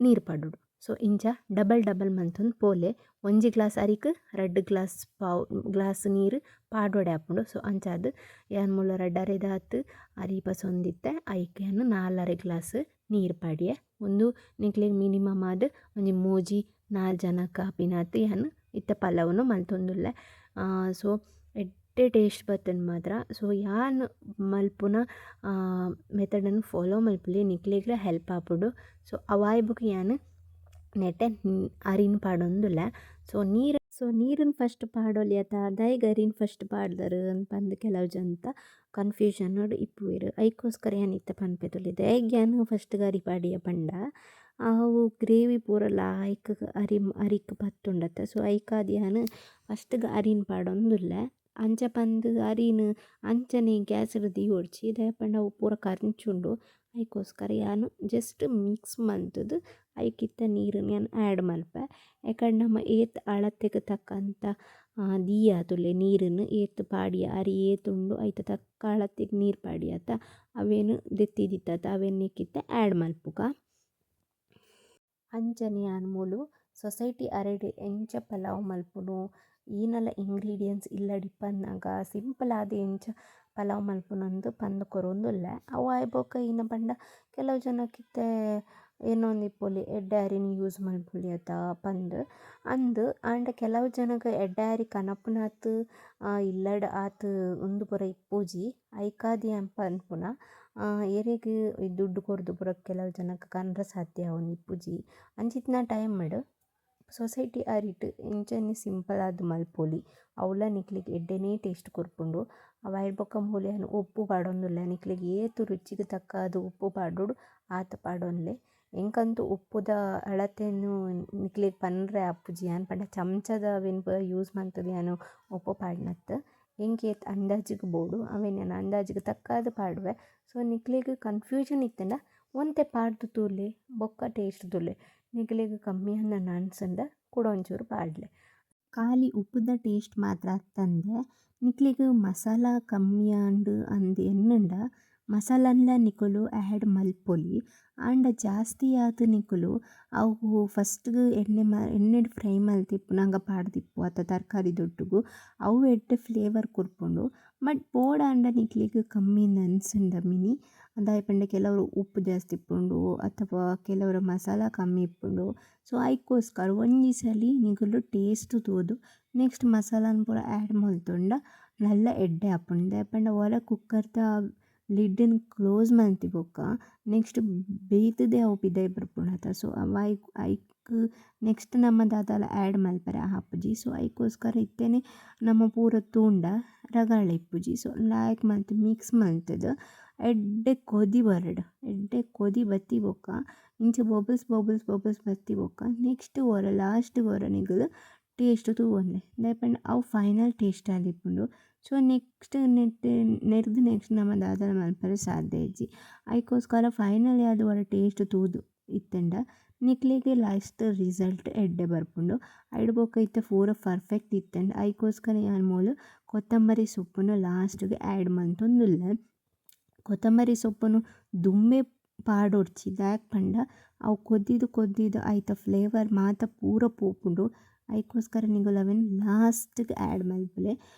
ನೀರು ಪಾಡೊಡು. ಸೊ ಇಂಚ ಡಬಲ್ ಡಬಲ್ ಮಂತೊಂದು ಪೋಲೆ. ಒಂಜಿ ಗ್ಲಾಸ್ ಅರಿಕ್ ರಡ್ಡ್ ಗ್ಲಾಸ್ ಪಾವು ಗ್ಲಾಸ್ ನೀರು ಪಾಡೊಡೆ ಆಪುಂಡು. ಸೊ ಅಂಚಾದ್ ಯಾನ್ ಮೂಲು ರಡ್ಡರೆದಾತ್ ಅರಿ ಪಸೊಂದಿತ್ತೆ ಐಕ್ ಯಾನ್ ನಾಲರೆ ಗ್ಲಾಸ್ ನೀರು ಪಾಡಿಯೆ. ಉಂದು ನಿಕ್ಲೆಗ್ ಮಿನಿಮಮ್ ಆದ್ ಒಂಜಿ ಮೂಜಿ ನಾಲ್ ಜನಕ್ ಆಪಿನಾತ್ ಯಾನ್ ಇತ್ತೆ ಪಲಾವುನು ಮಲ್ತೊಂದುಲ್ಲೆ. ಸೊ ಎಡ್ಡೆ ಟೇಸ್ಟ್ ಬತ್ತ್ಂಡ್ ಮಾತ್ರ. ಸೊ ಯಾನ್ ಮಲ್ಪುನ ಮೆಥಡನ್ ಫಾಲೋ ಮಲ್ಪುಲೆ ನಿಕ್ಲೆಗ್ಲ ಹೆಲ್ಪ್ ಆಪುಂಡು. ಸೊ ಅವಾಯಿ ಬೊಕ ಯಾನ್ ನೆಟೆ ಅರಿನ್ ಪಾಡೊಂದುಲ್ಲೆ. ಸೊ ನೀರು ಸೊ ನೀರುನ್ ಫಸ್ಟ್ ಪಾಡೊಲಿ ಅತ ದಾಯೆಗ್ ಅರಿನ್ ಫಸ್ಟ್ ಪಾಡ್ದರ್ ಪಂದ್ ಕೆಲವು ಜನತ ಕನ್ಫ್ಯೂಷನ್ ಡ್ ಇಪ್ಪುವೆರ್. ಐಕೋಸ್ಕರ ಯಾನ್ ಇತ್ತೆ ಪನ್ಪೆ ತೂಲೆ ದಾಯೆಗ್ ಯಾನ್ ಫಸ್ಟ್ ಗ್ ಅರಿ ಪಾಡಿಯೆ ಪಂಡ ಅವು ಗ್ರೇವಿ ಪೂರ ಲಾಯ್ಕ್ ಅರಿ ಅರಿಕ್ ಪತ್ತುಂಡತ. ಸೊ ಐಕಾದ್ ಯಾನ್ ಫಸ್ಟ್ ಗ್ ಅರಿನ್ ಪಾಡೊಂದುಲ್ಲೆ. ಅಂಚ ಪಂದ್ ಅರಿನ್ ಅಂಚನೆ ಗ್ಯಾಸ್ ಡ್ ದೀವೊಡ್ಚಿ ದಾಯೆ ಪಂಡ ಅವು ಪೂರ ಕರ್ಂಚುಂಡು. ಐಕೋಸ್ಕರ ಯಾನ್ ಜಸ್ಟ್ ಮಿಕ್ಸ್ ಮಂತುದು ಐಕಿತ್ತ ನೀರುನ್ ಯಾನ್ ಆ್ಯಡ್ ಮಲ್ಪೆ. ಏಕಡ್ ನಮ ಏತ್ ಅಳತೆಗ್ ತಕ್ಕಂತ ದೀಯ ತೂಲೆ ನೀರುನ್ ಏತ್ ಪಾಡಿಯ ಅರಿ ಏತ್ ಉಂಡು ಐತ ತಕ್ಕ ಅಳತೆಗ್ ನೀರು ಪಾಡಿಯತ ಅವೆನ್ ದೆತ್ತಿದಿತ್ತತ ಅವೆನ್ ನೆಕ್ಕಿತ್ತೆ ಆ್ಯಡ್ ಮಲ್ಪುಗ. ಅಂಚನೆ ಯಾನ್ ಮೂಲು ಸೊಸೈಟಿ ಅರಿಡ್ ಎಂಚ ಪಲಾವ್ ಮಲ್ಪುನು ಈನಲ ಇಂಗ್ರೀಡಿಯೆಂಟ್ಸ್ ಇಲ್ಲಡ್ ಇಪ್ಪುನಗ ಸಿಂಪಲ್ ಆದ್ ಎಂಚ ಪಲಾವ್ ಮಲ್ಪುನಂದ್ ಪಂದ್ ಕೊರೊಂದುಲ್ಲೆ. ಅವು ಆಯಿ ಬೊಕ ಈನ ಪಂಡ ಕೆಲವು ಜನಕ್ ಇತ್ತೆ ಎನ್ನೊಂದಿಪ್ಪೊಲಿ ಎಡ್ಡೆ ಅರಿನ್ ಯೂಸ್ ಮಲ್ಪೊಲಿ ಅತ ಪಂದ್. ಅಂದ್ ಆಂಡ ಕೆಲವು ಜನಕ್ ಎಡ್ಡೆ ಅರಿ ಕನಪುನಾತ್ ಇಲ್ಲಡ್ ಆತ್ ಉಂದು ಪೂರ ಇಪ್ಪುಜಿ ಐಕಾದ್ ಯಾನ್ ಪನ್ಪುನ ಏರೆಗ್ ದುಡ್ಡು ಕೊರ್ದು ಪೂರ ಕೆಲವು ಜನಕ್ ಕನರೆ ಸಾಧ್ಯ ಆವೊಂದಿಪ್ಪುಜಿ. ಅಂಚಿತ್ತಿನ ಟೈಮ್ ಡ್ ಸೊಸೈಟಿ ಅರಿಟ್ ಇಂಚನೆ ಸಿಂಪಲ್ ಆದ್ ಮಲ್ಪೊಲಿ ಅವ್ಲ ನಿಕ್ಲೆಗ್ ಎಡ್ಡೆನೆ ಟೇಸ್ಟ್ ಕೊರ್ಪುಂಡು. ಅವು ಆಯಿಡ್ ಬೊಕ ಮೂಲು ಯಾನ್ ಉಪ್ಪು ಪಾಡೊಂದುಲ್ಲೆ ನಿಕ್ಲೆಗ್ ಏತ್ ರುಚಿಗ್ ತಕ್ಕಾದ್ ಉಪ್ಪು ಪಾಡೊಡು ಆತ್ ಪಾಡೊನ್ಲೆ. ಎಂಕಂತೂ ಉಪ್ಪುದ ಅಳತೆನ್ ನಿಕ್ಲೆಗ್ ಪನರೆ ಆಪುಜಿ ಯಾನ್ ಪಂಡ ಚಮಚದ ಅವೆನ್ ಪೂರ ಯೂಸ್ ಮಂತುದು ಯಾನ್ ಉಪ್ಪು ಪಾಡ್ನತ್. ಎಂಕ್ ಏತ್ ಅಂದಾಜಿಗ್ ಬೋಡು ಅವೆನ್ ಯಾನ್ ಅಂದಾಜಿಗ್ ತಕ್ಕಾದ್ ಪಾಡುವೆ. ಸೊ ನಿಕ್ಲೆಗ್ ಕನ್ಫ್ಯೂಷನ್ ಇತ್ತ್ಂಡ ಒಂತೆ ಪಾಡ್ದ್ ತೂಲೆ ಬೊಕ್ಕ ಟೇಸ್ಟ್ ತೂಲೆ ನಿಕ್ಲೆಗ್ ಕಮ್ಮಿ ಅಂದ್ ಅನ್ಸ್ಂಡ ಕುಡ ಒಂಚೂರು ಪಾಡ್ಲೆ. ಕಾಲಿ ಉಪ್ಪುದ ಟೇಸ್ಟ್ ಮಾತ್ರ ಅತ್ತಂದೆ ನಿಕ್ಲೆಗ್ ಮಸಾಲ ಕಮ್ಮಿ ಆಂಡ್ ಅಂದ್ ಎನ್ನುಂಡ ಮಸಾಲನ್ಲ ನಿಕುಲು ಆ್ಯಡ್ ಮಲ್ಪೊಲಿ. ಆಂಡ ಜಾಸ್ತಿ ಆದ್ ನಿಕುಲು ಅವು ಫಸ್ಟ್ ಗು ಎಣ್ಣೆ ಎಣ್ಣೆಡ್ ಫ್ರೈ ಮಲ್ತಿಪ್ಪುನಗ ಪಾಡ್ದಿಪ್ಪುವ ಅತ ತರ್ಕಾರಿದೊಟ್ಟುಗು ಅವು ಎಡ್ಡೆ ಫ್ಲೇವರ್ ಕೊರ್ಪುಂಡು. ಬಟ್ ಬೋಡಾಂಡ ನಿಕ್ಲೆಗ್ ಕಮ್ಮಿ ಅಂದ್ ಅನ್ಸ್ಂಡ ಮಿನಿ ದಾಯೆ ಪಂಡ ಕೆಲವು ಉಪ್ಪು ಜಾಸ್ತಿ ಇಪ್ಪುಂಡು ಅಥವಾ ಕೆಲವರ ಮಸಾಲ ಕಮ್ಮಿ ಇಪ್ಪುಂಡು. ಸೊ ಐಕೋಸ್ಕರ ಒಂಜಿ ಸಲಿ ನಿಕುಲು ಟೇಸ್ಟ್ ತೂದು ನೆಕ್ಸ್ಟ್ ಮಸಾಲನ್ ಪೂರ ಆ್ಯಡ್ ಮಲ್ತುಂಡ ನಲ್ಲ ಎಡ್ಡೆ ಆಪುಂಡು ದಾಯೆ ಪಂಡ ಒರ ಕುಕ್ಕರ್ದ. ಲಿಡ್ನ್ ಕ್ಲೋಸ್ ಮಲ್ತಿ ಬೊಕ್ಕ ನೆಕ್ಸ್ಟ್ ಬೇಯ್ತುದೆ ಅವು ಪಿದಾಯಿ ಬರ್ಪುಂಡತ ಸೋ ಅವು ಐಕ್ ನೆಕ್ಸ್ಟ್ ನಮ ದಾದಾಲ ಆಡ್ ಮಲ್ಪರೆ ಆಪುಜಿ ಸೋ ಐಕೋಸ್ಕರ ಇತ್ತೆನೆ ನಮ ಪೂರ ತೂಂಡ ರಗಳೆ ಇಪ್ಪುಜಿ ಸೋ ಲಾಯ್ಕ್ ಮಲ್ತ್ ಮಿಕ್ಸ್ ಮಲ್ತುದು ಎಡ್ಡೆ ಕೊದಿ ಬರಡ್ ಎಡ್ಡೆ ಕೊದಿ ಬತ್ತಿ ಬೊಕ್ಕ ಇಂಚ ಬಬಲ್ಸ್ ಬಬಲ್ಸ್ ಬಬಲ್ಸ್ ಬತ್ತಿ ಬೊಕ್ಕ ನೆಕ್ಸ್ಟ್ ಒರ ಲಾಸ್ಟ್ ಒರ ನಿಕುಲು ಟೇಸ್ಟ್ ತೂವೊನ್ಲೆ ದಾಯೆ ಪಂಡ ಅವು ಫೈನಲ್ ಟೇಸ್ಟ್ ಆದಿಪ್ಪುಂಡು ಸೋ ನೆಕ್ಸ್ಟ್ ನೆಟ್ಟ್ ನೆರ್ದ್ ನೆಕ್ಸ್ಟ್ ನಮ ದಾದಲ ಮಲ್ಪರೆ ಸಾಧ್ಯ ಇಜ್ಜಿ ಐಕೋಸ್ಕರ ಫೈನಲಿ ಆದ್ ಒರ ಟೇಸ್ಟ್ ತೂದು ಇತ್ತುಂಡ ನಿಕ್ಲೆಗ್ ಲಾಸ್ಟ್ ರಿಸಲ್ಟ್ ಎಡ್ಡೆ ಬರ್ಪುಂಡು ಐಡ್ ಬೊಕ್ಕ ಇತ್ತೆ ಪೂರ ಪರ್ಫೆಕ್ಟ್ ಇತ್ತುಂಡ ಐಕೋಸ್ಕರ ಯಾನ್ ಮೂಲು ಕೊತ್ತಂಬರಿ ಸೊಪ್ಪುನು ಲಾಸ್ಟ್ ಗ್ ಆಡ್ ಮಂತೊಂದುಲ್ಲೆ. ಕೊತ್ತಂಬರಿ ಸೊಪ್ಪುನು ದುಂಬೇ ಪಾಡೊಡ್ಚಿ ದಾಯೆ ಪಂಡ ಅವು ಕೊದ್ದಿದ್ ಕೊದ್ದಿದ್ ಐತ ಫ್ಲೇವರ್ ಮಾತ ಪೂರ ಪೋಪುಂಡು ಐಕೋಸ್ಕರ ನಿಕುಲು ಅವೆನ್ ಲಾಸ್ಟ್ ಗ್ ಆಡ್ ಮಲ್ಪುಲೆ.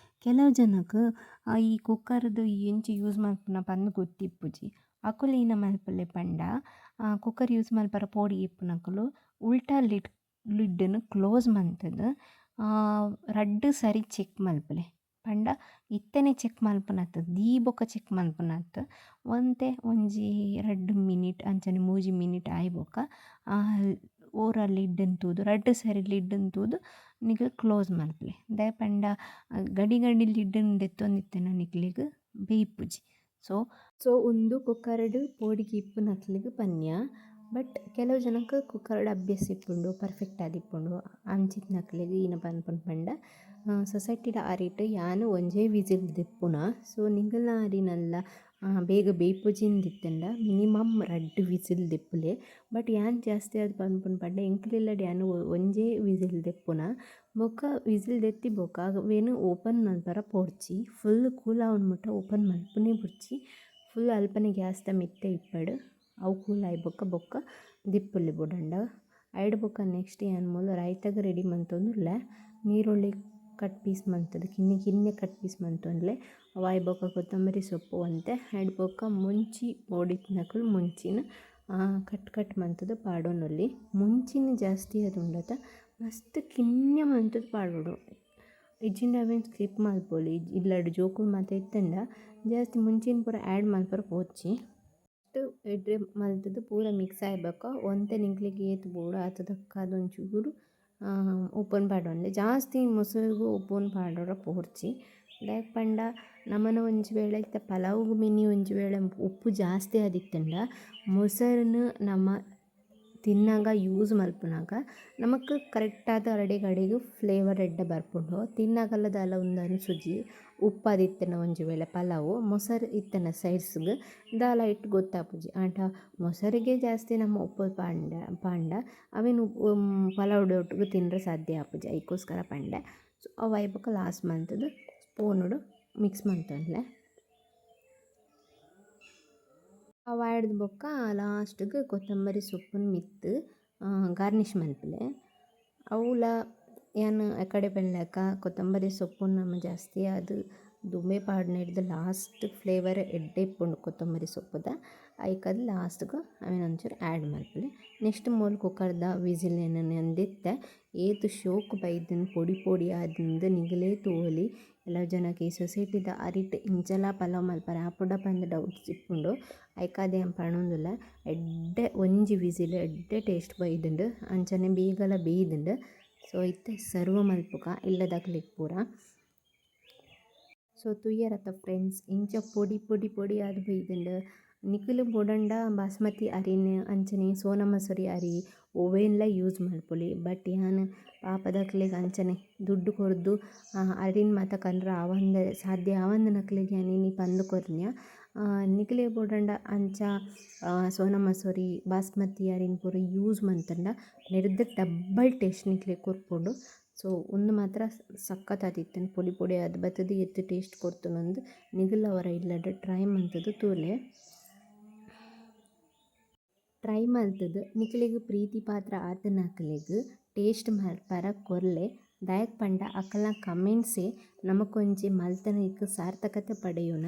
ಕೆಲವು ಜನಕ್ ಈ ಕುಕ್ಕರ್ ದ ಎಂಚ ಯೂಸ್ ಮನ್ಪುನ ಪಂದ್ ಗೊತ್ತಿಪ್ಪುಜಿ ಅಕುಲು ಏನ ಮನ್ಪುಲೆ ಪಂಡ ಕುಕ್ಕರ್ ಯೂಸ್ ಮನ್ಪರೆ ಪೋಡಿಗೆ ಇಪ್ಪುನಕುಲು ಉಲ್ಟಾ ಲಿಡ್ ಲಿಡ್ ನ್ ಕ್ಲೋಸ್ ಮಂತುದು ರಡ್ಡ್ ಸರಿ ಚೆಕ್ ಮನ್ಪುಲೆ ಪಂಡ ಇತ್ತೆನೆ ಚೆಕ್ ಮನ್ಪುನತ್ತ್ ದೀ ಬೊಕ ಚೆಕ್ ಮನ್ಪುನತ್ತ್ ಒಂತೆ ಒಂಜಿ ರಡ್ಡ್ ಮಿನಿಟ್ ಅಂಚನೆ ಮೂಜಿ ಮಿನಿಟ್ ಆಯಿ ಬೊಕ ಒರ ಲಿಡ್ ನ್ ತೂದು ರಡ್ಡ್ ಸರಿ ಲಿಡ್ ನ್ ತೂದು ನಿಕುಲು ಕ್ಲೋಸ್ ಮನ್ಪುಲೆ ದಾಯೆ ಪಂಡ ಗಡಿ ಗಡಿ ಲಿಡ್ ನ್ ದೆತ್ತೊಂದಿತ್ತಿನ ನಿಕ್ಲೆಗ್ ಬೇಯ್ಪುಜಿ ಸೋ ಸೋ ಉಂದು ಕುಕ್ಕರ್ ಡ್ ಪೋಡಿಗೆ ಇಪ್ಪುನಕ್ಲೆಗ್ ಪನ್ಯ ಬಟ್ ಕೆಲವು ಜನಕ್ ಕುಕ್ಕರ್ ಡ್ ಅಭ್ಯಾಸ ಇಪ್ಪುಂಡು ಪರ್ಫೆಕ್ಟ್ ಆದಿಪ್ಪುಂಡು ಅಂಚಿತ್ತಿನಕ್ಲೆಗ್ ಈನ ಪನ್ಪುನು ಪಂಡ ಸೊಸೈಟಿದ ಅರಿಟ್ ಯಾನ್ ಒಂಜೇ ವಿಸಿಲ್ ದೆಪ್ಪುನ ಸೋ ನಿಗಲ್ನ ಅರಿನಲ್ಲ ಬೇಗ ಬೇಯ್ಪುಜಿಂದ್ ಇತ್ತ್ಂಡ ಮಿನಿಮಮ್ ರಡ್ಡ್ ವಿಸಿಲ್ ದೆಪ್ಪುಲೆ ಬಟ್ ಯಾನ್ ಜಾಸ್ತಿ ಆದ್ ಪನ್ಪುನು ಪಂಡ ಎಂಕುಲು ಇಲ್ಲಡ್ ಯಾನ್ ಒಂಜೇ ವಿಸಿಲ್ ದೆಪ್ಪುನ ಬೊಕ್ಕ ವಿಸಿಲ್ ದೆತ್ತಿ ಬೊಕ್ಕ ಅವೆನ್ ಓಪನ್ ಮನ್ಪರ ಪೋಡ್ಚಿ ಫುಲ್ ಕೂಲ್ ಆವೊಡು ಮುಟ ಓಪನ್ ಮನ್ಪುನೆ ಬೊಡ್ಚಿ ಫುಲ್ ಅಲ್ಪನೆ ಗ್ಯಾಸ್ದ ಮಿತ್ತೆ ಇಪ್ಪಡ್ ಅವು ಕೂಲ್ ಆಯಿ ಬೊಕ್ಕ ಬೊಕ್ಕ ದೆಪ್ಪೊಲಿ ಬೋಡಾಂಡ ಐಡ್ ಬೊಕ್ಕ ನೆಕ್ಸ್ಟ್ ಯಾನ್ ಮೂಲು ರೈತಗ್ ರೆಡಿ ಮಂತೊಂದುಲ್ಲೆ ನೀರುಳ್ಳಿ ಕಟ್ ಪೀಸ್ ಮಂತುದು ಕಿನ್ನಿ ಕಿನ್ನಿ ಕಟ್ ಪೀಸ್ ಮಂತೊನ್ಲೆ ಅವು ಆಯಿ ಬೊಕ್ಕ ಕೊತ್ತಂಬರಿ ಸೊಪ್ಪು ಒಂತೆ ಐಡ್ ಬೊಕ್ಕ ಮುಂಚಿ ಬೋಡಿತ್ತಿನಕುಲು ಮುಂಚಿನ್ ಕಟ್ ಕಟ್ ಮಂತುದು ಪಾಡೊನೊಲಿ ಮುಂಚಿನ್ ಜಾಸ್ತಿ ಆದುಂಡತ ಮಸ್ತ್ ಕಿನ್ಯ ಮಂತುದು ಪಾಡೊಡು ಇಜ್ಜಿಂಡ ಅವೆನ್ ಸ್ಕಿಪ್ ಮಲ್ಪೊಲಿ ಇಲ್ಲಡ್ ಜೋಕುಲು ಮಾತ ಇತ್ತುಂಡ ಜಾಸ್ತಿ ಮುಂಚಿನ್ ಪೂರ ಆ್ಯಡ್ ಮನ್ಪರೆ ಪೋಡ್ಚಿ. ಎಡ್ಡೆ ಮಲ್ತುದು ಪೂರ ಮಿಕ್ಸ್ ಆಯಿ ಬೊಕ್ಕ ಒಂತೆ ನಿಕ್ಲೆಗ್ ಏತ್ ಬೋಡು ಆತ್ ದಕ್ಕಾದ್ ಒಂಚೂರು ಉಪ್ಪುನು ಪಾಡೊನ್ಲೆ ಜಾಸ್ತಿ ಮೊಸರುಗು ಉಪ್ಪುನು ಪಾಡೊರ ಪೋಡ್ಚಿ ದಾಯೆ ಪಂಡ ನಮನ ಒಂಜಿ ವೇಳೆ ಇತ್ತೆ ಪಲಾವುಗು ಮಿನಿ ಒಂಜಿ ವೇಳೆ ಉಪ್ಪು ಜಾಸ್ತಿ ಆದಿತ್ತುಂಡ ಮೊಸರುನು ನಮ ತಿನ್ನಗ ಯೂಸ್ ಮಲ್ಪುನಗ ನಮಕ್ ಕರೆಕ್ಟಾದ್ ಅಡೆಗ್ ಅಡೆಗ್ ಫ್ಲೇವರ್ ಎಡ್ಡೆ ಬರ್ಪುಂಡು ತಿನ್ನಗಲ ದಾಲ ಉಂದು ಅನ್ಸುಜಿ ಉಪ್ಪಾದಿತ್ತ್ಂಡ ಒಂಜಿ ವೇಳೆ ಪಲಾವು ಮೊಸರು ಇತ್ತ್ಂಡ ಸೈಡ್ಸ್ಗ್ ದಾಲ ಐಟ್ ಗೊತ್ತಾಪುಜಿ ಆಂಡ ಮೊಸರಿಗೆ ಜಾಸ್ತಿ ನಮ ಉಪ್ಪು ಪಾಂಡ ಪಾಂಡ ಅವೆನ್ ಪಲಾವುದೊಟ್ಟುಗು ತಿನ್ರೆ ಸಾಧ್ಯ ಆಪುಜಿ ಐಕೋಸ್ಕರ ಪಂಡೆ. ಸೊ ಅವು ಆಯಿ ಬೊಕ ಲಾಸ್ಟ್ ಮಂತುದು ಸ್ಪೂನುಡು ಮಿಕ್ಸ್ ಮಂತೊನ್ಲೆ. ಅವು ಆಯ್ಡ್ದ್ ಬೊಕ್ಕ ಲಾಸ್ಟ್ಗ್ ಕೊತ್ತಂಬರಿ ಸೊಪ್ಪುನು ಮಿತ್ತ್ ಗಾರ್ನಿಷ್ ಮನ್ಪುಲೆ. ಅವುಲ ಯಾನ್ ಆಕಡೆ ಪನ್ಲೆಕ ಕೊತ್ತಂಬರಿ ಸೊಪ್ಪುನು ನಮ ಜಾಸ್ತಿ ಆದ್ ದುಂಬೇ ಪಾಡ್ನೆಡ್ದ್ ಲಾಸ್ಟ್ ಫ್ಲೇವರ್ ಎಡ್ಡೆ ಇಪ್ಪುಂಡು ಕೊತ್ತಂಬರಿ ಸೊಪ್ಪುದ ಐಕಾದ್ ಲಾಸ್ಟ್ಗ್ ಅವೆನ್ ಒಂಚೂರು ಆ್ಯಡ್ ಮನ್ಪುಲೆ. ನೆಕ್ಸ್ಟ್ ಮೂಲು ಕುಕ್ಕರ್ದ ವಿಸಿಲ್ ಯಾನ್ ದೆತ್ತೆ ಏತ್ ಶೋಕು ಬೈದ್ಂಡ್ ಪೊಡಿ ಪೊಡಿ ಆದಿಂದ್ ನಿಗಲೇ ತೂವೊಲಿ. ಕೆಲವು ಜನಕ್ ಈ ಸೊಸೈಟಿದ ಅರಿಟ್ ಇಂಚಲ ಪಲಾವ್ ಮಲ್ಪರೆ ಆಪುಂಡ ಪಂದ್ ಡೌಟ್ಸ್ ಇಪ್ಪುಂಡು ಐಕಾದ್ ಯಾನ್ ಪನೊಂದುಲ್ಲೆ ಎಡ್ಡೆ ಒಂಜಿ ವಿಸಿಲ್ ಎಡ್ಡೆ ಟೇಸ್ಟ್ ಬೈದ್ಂಡ್ ಅಂಚನೆ ಬೇಗಲ ಬೇಯ್ದ್ಂಡ್. ಸೊ ಇತ್ತೆ ಸರ್ವ್ ಮಲ್ಪುಗ ಇಲ್ಲದಕ್ಲೆಗ್ ಪೂರ. ಸೊ ತೂಯರತ ಫ್ರೆಂಡ್ಸ್ ಇಂಚ ಪೊಡಿ ಪೊಡಿ ಪೊಡಿ ಆದ್ ಬೈದ್ಂಡ್. ನಿಕುಲು ಬೋಡಾಂಡ ಬಾಸ್ಮತಿ ಅರಿನ್ ಅಂಚನೆ ಸೋನಾ ಮಸೂರಿ ಅರಿ ಒವ್ವೆನ್ಲ ಯೂಸ್ ಮನ್ಪೊಲಿ ಬಟ್ ಯಾನ್ ಪಾಪದಕ್ಲೆಗ್ ಅಂಚನೆ ದುಡ್ಡು ಕೊರ್ದು ಅರಿನ್ ಮಾತ ಕನರೆ ಆವಂದೆ ಸಾಧ್ಯ ಆವಂದಿನಕ್ಲೆಗ್ ಯಾನ್ ಇನಿ ಪಂದ್ ಕೊರ್ನ್ಯ. ನಿಕುಲೆಗ್ ಬೋಡಾಂಡ ಅಂಚ ಸೋನಾ ಮಸೂರಿ ಬಾಸ್ಮತಿ ಅರಿನ್ ಪೂರ ಯೂಸ್ ಮಂತುಂಡ ನೆರ್ದ್ ಡಬ್ಬಲ್ ಟೇಸ್ಟ್ ನಿಕ್ಲೆಗ್ ಕೊರ್ಪುಂಡು. ಸೊ ಉಂದು ಮಾತ್ರ ಸಖತ್ ಆದಿತ್ತುಂಡು ಪೊಡಿ ಪೊಡಿ ಆದ್ ಬತ್ತುದು ಏತ್ ಟೇಸ್ಟ್ ಕೊರ್ತುಂಡು ನಿಗುಲ ಒರ ಇಲ್ಲಡ್ ಟ್ರೈ ಮಂತುದು ತೂಲೆ. ಟ್ರೈ ಮಲ್ತುದು ನಿಕಲೆಗ್ ಪ್ರೀತಿ ಪಾತ್ರ ಆತಿನಕಲೆಗ್ ಟೇಸ್ಟ್ ಮಲ್ಪರ ಕೊರ್ಲೆ ದಾಯೆಗ್ ಪಂಡ ಅಕಲ್ನ ಕಮೆಂಟ್ಸೇ ನಮಕೊಂಜಿ ಮಲ್ತನೈಕ್ ಸಾರ್ಥಕತೆ ಪಡೆಯುನ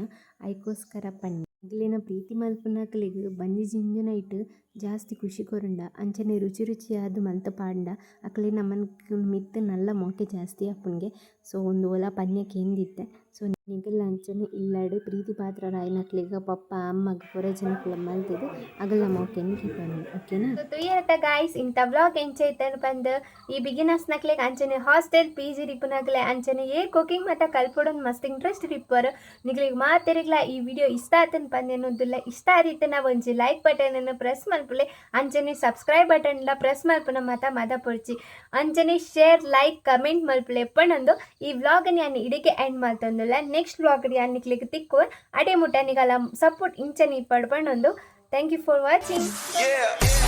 ಐಕೋಸ್ಕರ ಪನ್ನೆ. ನಿಗಲೆನ ಪ್ರೀತಿ ಮಲ್ಪುನಕಲೆಗ್ ಬಂಜಿ ಜಿಂಜುನೈಟ್ ಜಾಸ್ತಿ ಖುಷಿ ಕೊರುಂಡ ಅಂಚನೆ ರುಚಿ ರುಚಿಯಾದ್ ಮಲ್ತ್ ಪಾಂಡ ಅಕಲೆನ ನಮನ್ ಮಿತ್ತ್ ನಲ್ಲ ಮೋಕೆ ಜಾಸ್ತಿ ಆಪುಂಗೆ. ಸೊ ಉಂದು ಒಲ ಪನ್ಯ ಕೇಂದಿತ್ತೆ. ಸೊ ನಿಗಲ್ ಅಂಚನೆ ಇಲ್ಲಡ್ ಪ್ರೀತಿ ಪಾತ್ರರಾಯಿನಕ್ಲೆಗ್, ಪಪ್ಪ ಅಮ್ಮಗ್ ಪೂರ ಜನಕ್ಲ ಮಲ್ತುದು ಅಗಲ್ನ ಮೋಕೆನ್ ದೀಪೊನ್ಲೆ, ಓಕೆನಾ? ತೂಯರತ್ತ ಗಾಯ್ಸ್, ಇಂಥ ವ್ಲಾಗ್ ಎಂಚ ಇತ್ತಂಡ್ ಪಂದ್. ಈ ಬಿಗಿನರ್ಸ್ ನಕ್ಲೆಗ್, ಅಂಚನೆ ಹಾಸ್ಟೆಲ್ ಪಿ ಜಿ ಇಪ್ಪುನಕ್ಲೆ, ಅಂಚನೆ ಏರ್ ಕುಕಿಂಗ್ ಮಾತ ಕಲ್ಪೊಡೊಂದು ಮಸ್ತ್ ಇಂಟ್ರೆಸ್ಟ್ ಇಪ್ಪರು, ನಿಕ್ಲೆಗ್ ಮಾತೆರೆಗ್ಲ ಈ ವಿಡಿಯೋ ಇಷ್ಟ ಆತನ್ ಪಂದ್. ಇಷ್ಟ ಆದಿತ್ತನ ಒಂಜಿ ಲೈಕ್ ಬಟನ್ ಅನ್ನು ಪ್ರೆಸ್ ಮಲ್ಪುಲೆ. ಅಂಚನೆ ಸಬ್ಸ್ಕ್ರೈಬ್ ಬಟನ್ ಲ ಪ್ರೆಸ್ ಮಲ್ಪುನ ಮಾತ ಮದಪೊಡ್ಚಿ. ಅಂಚನೆ ಶೇರ್, ಲೈಕ್, ಕಮೆಂಟ್ ಮಲ್ಪುಲೆ ಪಂಡೊಂದು ಈ ವ್ಲಾಗ್ ಯಾನ್ ಇಡೆಗೆ ಎಂಡ್ ಮಲ್ತೊಂದುಲ್ಲ. ನೆಕ್ಸ್ಟ್ ವ್ಲಾಗ್ ಯಾನ್ ನಿಕ್ಲೆಗ್ ತಿಕ್ಕುವೆ. ಅಡೆ ಮುಟ್ಟ ನಿಕಲ್ನ ಸಪೋರ್ಟ್ ಇಂಚನೆ ಇಪ್ಪಡ್ ಪಂಡೊಂದು, thank you for watching. Yeah.